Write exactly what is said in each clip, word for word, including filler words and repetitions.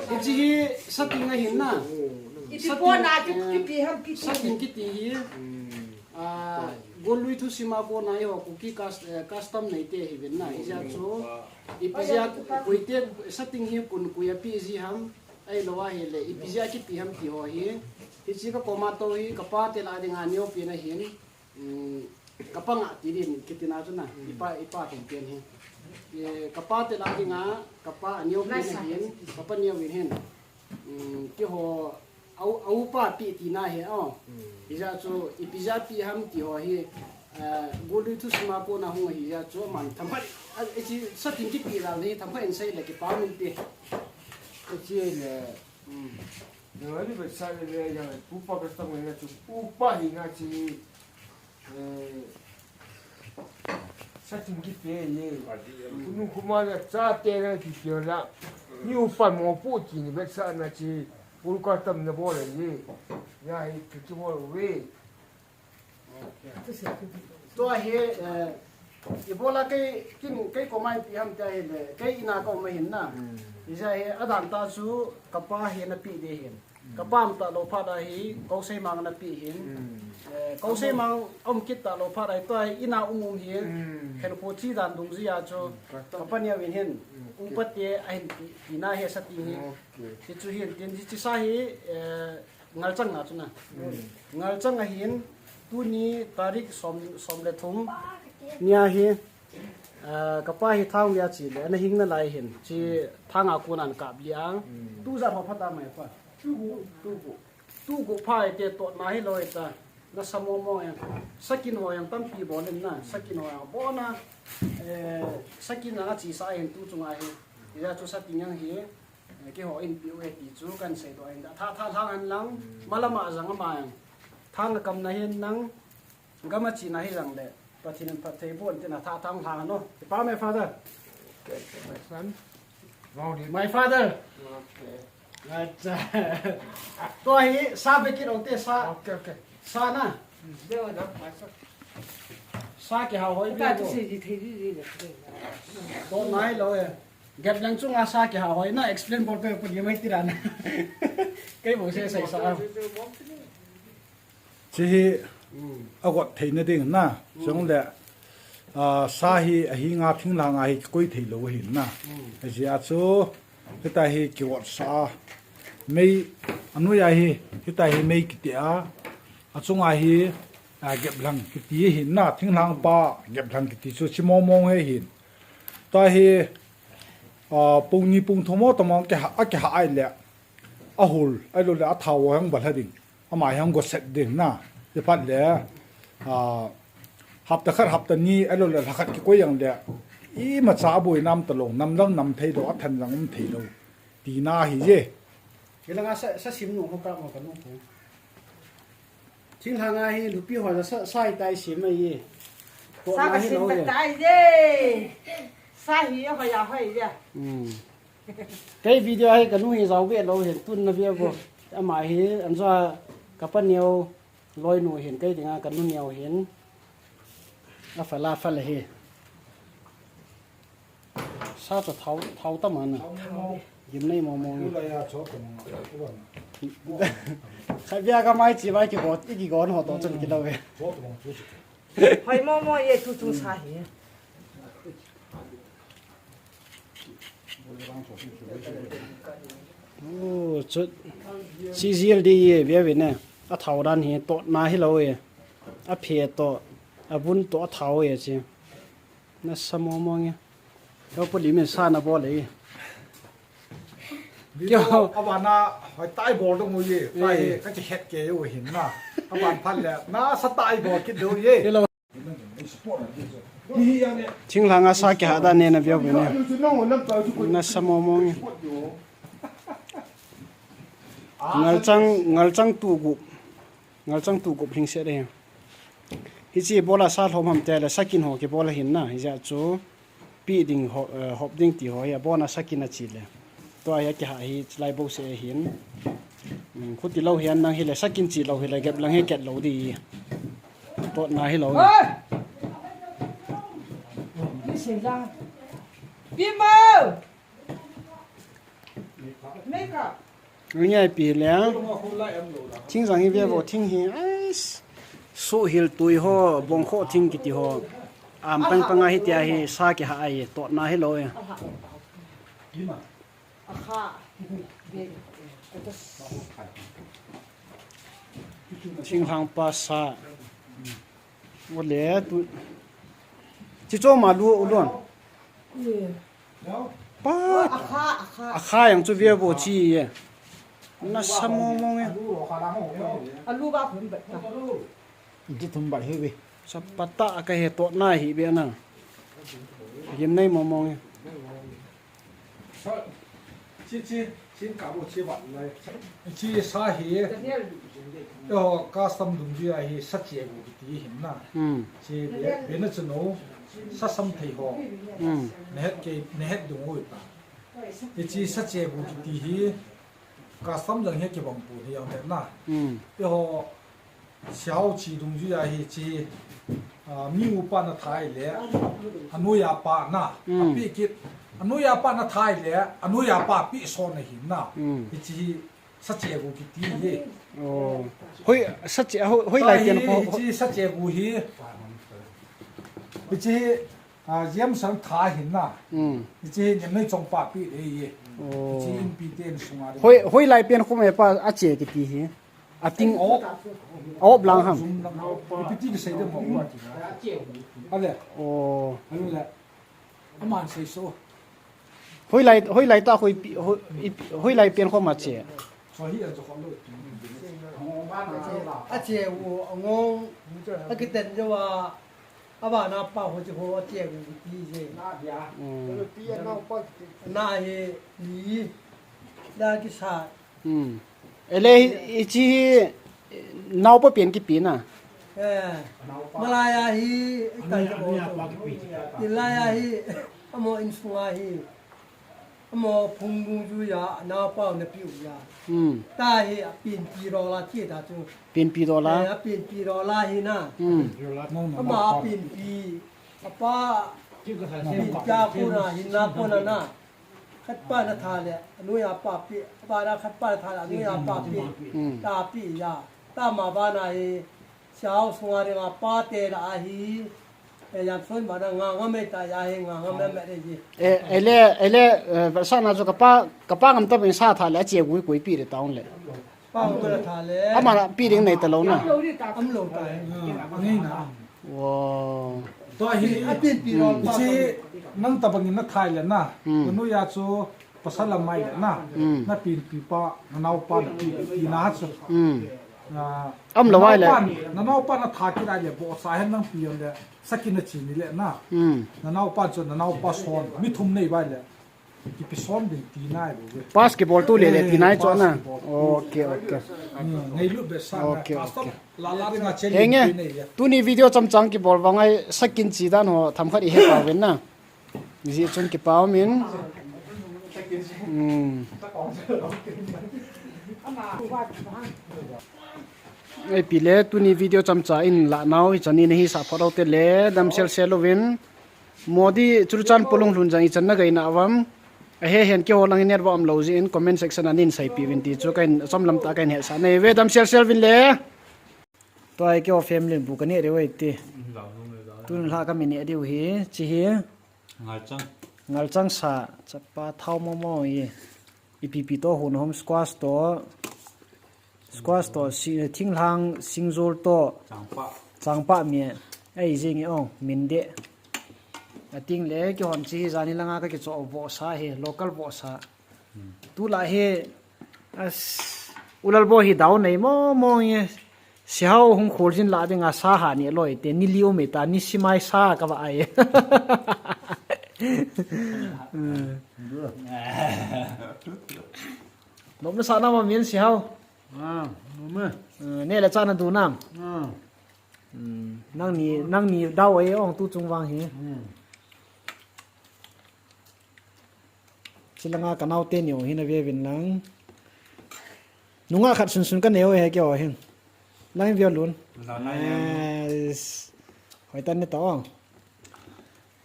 Hiche hi sating ahin na. Ipi pona chu kipi ham kiti. Sating kiti hi. Ah, Golui thusim a kona eiho Kuki cus-, eh, custom neite hiuvin na. Hijeh chun ipi jeh a koite sating hi kun koi a pe ji ham, ahilou ahile ipi jeh a kipe ham ti ho hi. Hiche ka koma tou hi kapa te lah dinga neopen ahin. Um, kapa ngah ti din kiti na chu na. Ipa, ipa thum pen hi. Eh, kapa te lah dinga, kapa aneopen ahin, kapa neo in hin. Um, keiho, a u-, a upa pe tina hi, oh. Hijeh chun, ipi jeh a pe ham ti ho hi, eh, Golui thusim a kona hung ahijeh chun, aman themkhat, a, hiche sating kipe jal hi themkhat in sei le kipa min pe. Hiche le, um, Dawli be sa le le ya, upa custom le chu, upa hi nga chi, eh, sating kipe ye. Kunu kuma le chate le kipe la. Ni upa mopo chi ni be sa na chi, ul custom na bol le ye. Ya hi chu bol ve. Tua hi, eh, ibola kei, kin, kei koma ipi ham tia hile, kei in a ka um ahin na. Hijeh a hi, adan tah chu, kapa hi na pe ding ahin. Kapa um talou phat a hi, Kousei mang na pe hin. Eh, Kousei mang um kit talou phat a hi, tua hi in a um um hi. Khenkho chi dan dungjuia chu, kapa neo in hin. Upa te ahin pe, pe na hi sating hi. Hichu hin, tin hiche sa hi, eh, Ngalchang na chu na. Ngalchang ahin, tuni tarik som, som le thum nia hi, ah, kapa hi thang lia chi le, ana hing nalai hin, chi thang a kon an kap lia. Tu jat ho phat a mai pa. Tu gu, tu gu. Tu gu pha ite totna hilou ita. Na sa momo e. Sakin ho jong tampi bol in na. Sakin ho jong bona. Eh, sakin a chi sa hin tu chunga hi. Hijeh chun sating jong hi. Eh, keiho in pe uve ti chu kan seidoh ahin, tha, tha lhang hen lang, malam a jong ama jong. Thang a kamna hin lang, gam a chena hi jong le, Pathen in phatthei boh in tin a tha, tha lhang hen o. Kipa me father. Okay, okay, my son. Wrong name. My father. Okay. Acha. Tua hi, sa be kit ong te sa. Okay, okay. Sa na. Mm, deu na, my son. Sa kihah hoi. Ta tu se ji thei ji ji le. Totna hilou e. Gap lang chunga sa kihah hoi na explain bol pe puni mai tira na. Kei bou sei sei sa. Chi hi a got theina ding na. Chong le, ah, sa hi ahi nga thinglhang a hi koi thei lou ahin na. Hijeh a chu, hitia hi kigot sa. Mei, anoi a hi, hitia hi mei kiti a. Achunga hi, ah, geplhang kiti ahin na. Thinglhang pa geplhang kiti chu chi mong mong hi ahin. Tua hi, ah, pung ni pung thum mo tamo kiha, akiha ai le. Ahul, ahilou le athao ho jong balha ding. Ama jong goset ding na. Ipat le, ah, hapta khat, hapta ni, ahilou le lha khat kikoi jong le. Imacha aboi nam talou, nam jong nam thei lou, athan jong um thei lou. Tina hi je. Hilanga sa, sa sim nu ho ka mo ka nu ko. Thinglhang a hi nupi ho la sa, sa itai sim mai ye. Sa ka sim tai ye. Sa hi hoi a hoi ye. Hmm. Kei video hi ka nu hi jao ve lou hin tun na ve vo. Ama hi anjo a ka pa neo loi nu hin kei dinga ka nu neo hin. A fala fala hi. Sa chu thao, thao tam ana. Thao mo mo. Gimnei mo mo. Khat bia ka mai chi vai kigot, i kigon ho to chun kilou ve. Hoi mo mo ye tu tu sa hi. Oh, chu. C G L D ye bia ve ne. Athao dan hi totna hilou ye. Aphe to, abun to athao ye chi. Nasa mo mo nge. Kau pali min sa na bol e. Video abana hoi tai bol dong u ye. Tai ka chi het ke u hin na. Aban phat le. Nasa tai bol kit do ye. Hello. Thinglhang a sa kihah dan ne na veu ve ne. Nasa mo mo nge. Ngalchang, ngalchang tu gup. Ngalchang tu gup hing se de. Hichi bola sa lhom ham te le sakin ho kibol ahin na. Hijeh chu pi ding ho, eh, hop ding ti ho hi abona sakin a chi le. Tua hi akiha hi chilai bo se hin. Hmm, khuti lou hi an nang hi le sakin chi lou hi le gap lang hi ket lou di. Totna hilou. Oi! Ni sei la. Pi mo! Ngai pi le. Thing jang hi ve vo thing hi. Ais. Suhil tui ho, bongkho thing kiti ho. Am pang pang a hi tia hi sa kiha ai totna hi lo e. Thinglhang pa sa. Ole tu. Chi cho ma lu u lon. Pa. Akha yang chu ve vo chi ye. Na sa mong mong ye. Alu ba khun ba ta. Ji thum ba hi ve. Sa pa ta ka he totna hi ve na. Yem nei mong mong ye. Sa, chi, chi, chin ka bo chi ba lai. Chi sa hi. Yo, custom dungjuia hi sa che bu kiti hin na. Hmm. Chi be, be na chu no. Sa sam thei ho. Hmm. Na het ke, na het dung oi ta. Chi sa che bu kiti hi. Custom jang hi kibang pu hi jang het na. Hmm. Yo, Siau chi dungjuia hi chi, ah, mi upa na thai le, anoiya pa na, mm, api kit, anoiya pa na thai le, anoiya pa pi so na hin na. Mm. Hi chi hi sa che bu kiti hi. Oh. Hoi, sa che, hoi, hoi lai tian ko. Hi chi sa che bu hi. Hi chi, ah, James ang tha hin na. Mm. Hi chi hi nem nei chong pa pi le hi. Oh. Chi in pi ten sunga de. Hoi, hoi lai pian ko me pa a che kiti hi. Ating op, op lang ham. Ipi ti kisei de mo. Ale. Oh. Ale. Aman sei so. Hoi lai, hoi lai ta hoi pi, hoi, ipi, hoi lai pian ko ma che. So hi a jo ko lo. A che u ngong. A kiten jo wa. Aba na pa ho chi ho a che u ti je. Mm. Na he ni. Da kisa. Hmm. Ele hi, hichi hi, naopa pen kipe na. Eh, Malaya hi, kai ja bo. Malaya hi, amo insunga hi, amo phung dungjuia, naopa na piu ya. Hmm. Ta hi, a penpi dola chi ta chu. Penpi dola? Eh, a penpi dola hi na. Hmm. Ama a penpi, apa, penpi a kona, hin na kona na. Khat pa na tha le, anoiya pa pe, pa na khat pa na tha le, anoiya pa pe, mm, ta pe ya, ta ma ba na hi, siau sunga ringa pa te la ahi, e, yan son ba na nga nga me ta ya hi, nga nga me me de ji. E, ele, ele, e, sa na jo ka pa, ka pa ngam ta bin sa tha le, a che gui kui pi de ta ong le. Pa ngam na tha le. Ama na pi ding nei ta lo na. Am lo ta. Ngai na. Wow. Tua hi, a penpi lo, hichi, nang tabang in na thai le na. Hmm. Nanoiya chu pasal a mai le na. Hmm. Na penpi pa, na naopa na pi, pi na chu. Hmm. Na, am lo vai le. Na naopa, na naopa na tha kit a le, bo sa hen nang pi le, sa kin na chi ni le na. Hmm. Na naopa chu, na naopa son, mi thum nei vai le. Kipi som din ti nai bo ve. Basketball tu le le ti nai chu na. Basketball tu. Okay, okay. Hmm, ngailut be sa na. Okay, custom okay. La la ringa che. Henge, le ti nei ya. Tuni video chomcha kibol vang a sa kin chi dan ho themkhat i he pau vin na. Ji chun kipah um in. Hmm. Ei pi le tuni video chomcha in la nau hi chan in hi sa photo te le damsel sel uvin. Modi Churachandpur lunglhun jang ichan na gaina uvam. Ahe hen keiho lang hi network umlou jeh in comment section a nei seipi uvin ti chu kahin chomlam tah a kahin hetsah nei uve, damsel sel uvin le. Tua hi keiho family bu kaneh diu ahi ti. Tun lha kamin neh diu hi, chi hi. Ngalchang. Ngalchang sa, chapa thao momo hi. Ipi ipi toh hon hom squash toh. Squash toh, si-, thinglhang, singjol toh. Changpah. Changpah mi. Ei, jing e ong, min de. Ating le, keihon chi hi jani langa kakichoh vohsa hi, local vohsa. Hmm. Tulai hi, as, u Lalboi hi dau nei momo nge. Sihau hung khol jin la dinga sa ha ni loi te, ni liu me ta, ni simai sa ka va ai. Hmm. Nom na sa na ma min Sihau. Ah, nom e. Eh, ne la cha na du nam. Ah. Hmm, nangni, nangni dau e ong tu chung vang hi. Hmm. Chilanga ka naote ni o hin a ve uvin lang. Nungah khat sunsun ka nei o he keiho hin. Lang in ve lun. Yes. Hoi tan ne ta ong.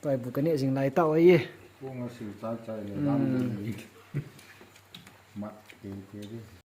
Tua hi bu kaneh jing lai tau ahi. Kong a sil chai chai le, hmm, lam le. Mat teitei di.